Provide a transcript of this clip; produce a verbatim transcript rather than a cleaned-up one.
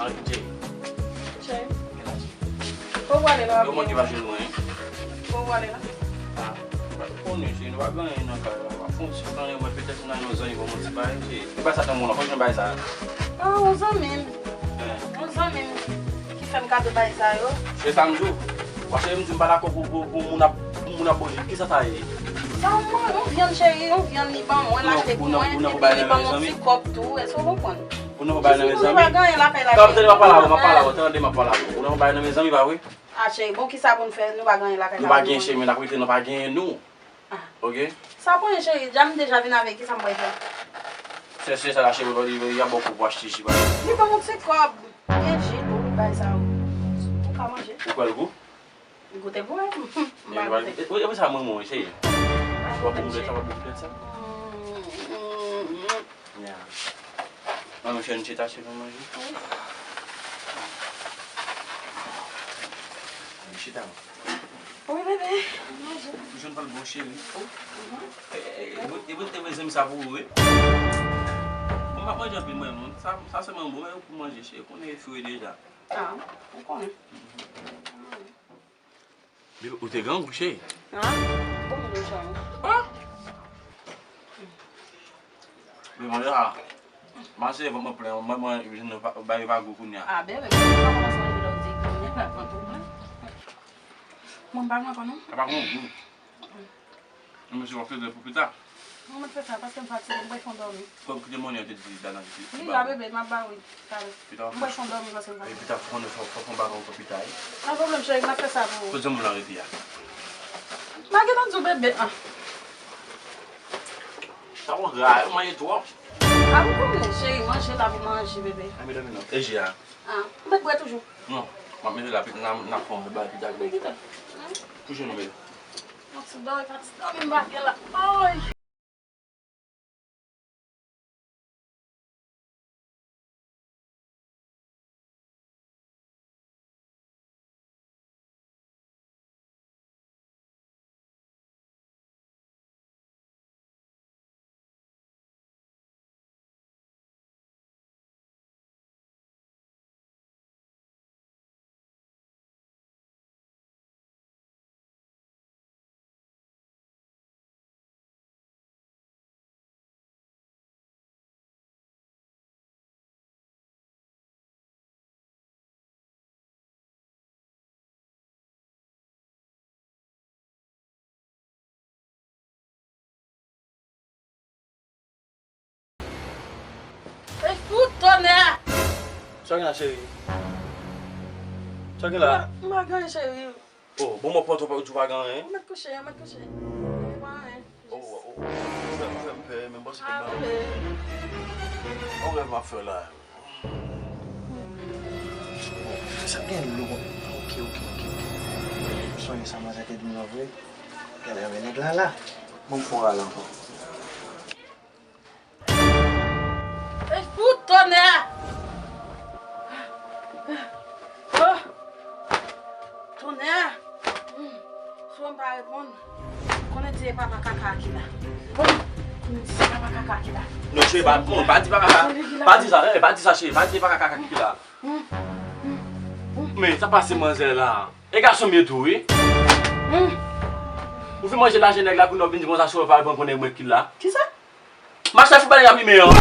Ann, Jay. Cheri. Gen laj. Kote w prale la? Yo manke pa jwenn mwen. Kote w prale la? Ah, ou pa konnen, cheri, nou pa gen anyen nan kay la. W ap fè yon ti plannen, mwen petèt nan yon zanmi ban mwen ti bagay, cheri. E pa sa tan moun lan, fòk jwenn bagay sa. Ah, yon zanmi m. Eh. Yon zanmi m ki fè m kado bagay sa yo. Se sa m di w. Paske m di m pa dakò pou, pou, pou moun ap, pou moun ap bouje. Kisa sa ye? Sa yon, yon vyann, cheri, yon vyann li ban mwen, l achte pou mwen, epi li ban mwen ti kòb tou, èske w konprann? Ou nan bay nan men zanmi. Nou pa gen anyen lakay la, cheri. Tande, m ap pale avè w, m ap pale avè w, tande, m ap pale avè w. Ou nan bay nan men zanmi, pa vre? Ah, cheri, bon, kisa pou n fè? Nou pa gen anyen lakay la. Nou pa gen, cheri, men n ap rete, nou pa gen nou. Ah. Ok? Sa pou anyen, cheri, dja m deja vin avè l, kisa m pral fè? Se, se sa la, cheri, li, li a bon kou pou achte ji, pa. Li ban mwen ti kòb. Gen ji tou, li bay sa yo. Ou ka manje. Ou kwè l gou? Goute pou wè. M pa goute. E, e, e, sa mwen, mwen, cheri. W ap goute sa, w ap goute sa. Mm, mm, mm. Ya. Mwen, mwen fè yon ti tache pou manje. Wi. Mwen chita, mwen. Wi, bebe. Manje. Ou jwenn pral bon, cheri. Wi. Mhm. E, e, e, e, e, e, zanmi sa pou ou, wi. Bon, m ap manje anpil, mwen, mwen. Sa, sa sèlman bon, men pou manje, cheri. Konnen fri deja. Ah, ou konnen. Ou te grangou, cheri. Ah, bon, mwen cheri. Ah! Men manje a, m ap sere vant mwen plen, mwen, mwen, mwen, ba yo pa gou kounye a. Ah, bebe, mwen pa kòmanse manje lè w di kounye a, vant ou plen. Mwen pa mwen pa non. A pa gon gou. Mwen se w ap fè pou pita. Mwen mèt fè sa paske m fatige, m pral fè yon dòmi. Kòb ki te monnen an te di Dana ki. Li la, bebe, m ap ba ou li talè. Pita. M pral fè yon dòmi paske m fatige. Pita, fò, fò, fò, fò, m ba ou pita, wi. Pa pwoblèm, cheri, m ap fè sa pou ou. Kote zanmi w lan rete a? M pa gentan di w, bebe. Ah. Sa w gra, ou manje twòp. A, m konnen, cheri, manje la pou manje, bebe. A, men dòmi non. E ji a? Ah, m mèt bwè toujou. Non, m ap mete la, n a, n a fè yon bagay pita. Bebe, kite. Kouche non, bebe. Yon ti dòmi, pa ti dòmi, m pa gen la. Ay! Ey, fout tonnè! Sa gen la, cheri? Sa gen la? M pa, m pa gen anyen, cheri. Oh, bon, mwen pran tou, ou pa gen anyen? Ou mèt kouche, ou mèt kouche. Ou pa anyen. Oh, oh, oh. Sa fè m pè, men bon, se pa. Ah, bebe. Yon rèv m ap fè la. Sa gen lou. Ok, ok, ok, ok. M sonje sa manzè te di m nan vre. Gade, men nèg la la. Bon, m fè yon rale ankò. Ey, fout tonnè! Oh! Tonnè! Hmm. Sou m pa reponn. Konnen di e papa kaka ki la. Bon, konnen di se papa kaka ki la. Non, cheri, pa, bon, pa di papa kaka. Pa di sa, eh, pa di sa, cheri. Pa di papa kaka ki la. Hmm. Hmm. Hmm. Men, sa pase manzè la. E gason m ye tou, wi. Hmm. Ou fin manje lajan nèg la, kounye a w vin di konsa, sou w pa reponn konnen mwen ki la. Kisa? Machè fout bagay ap limen an.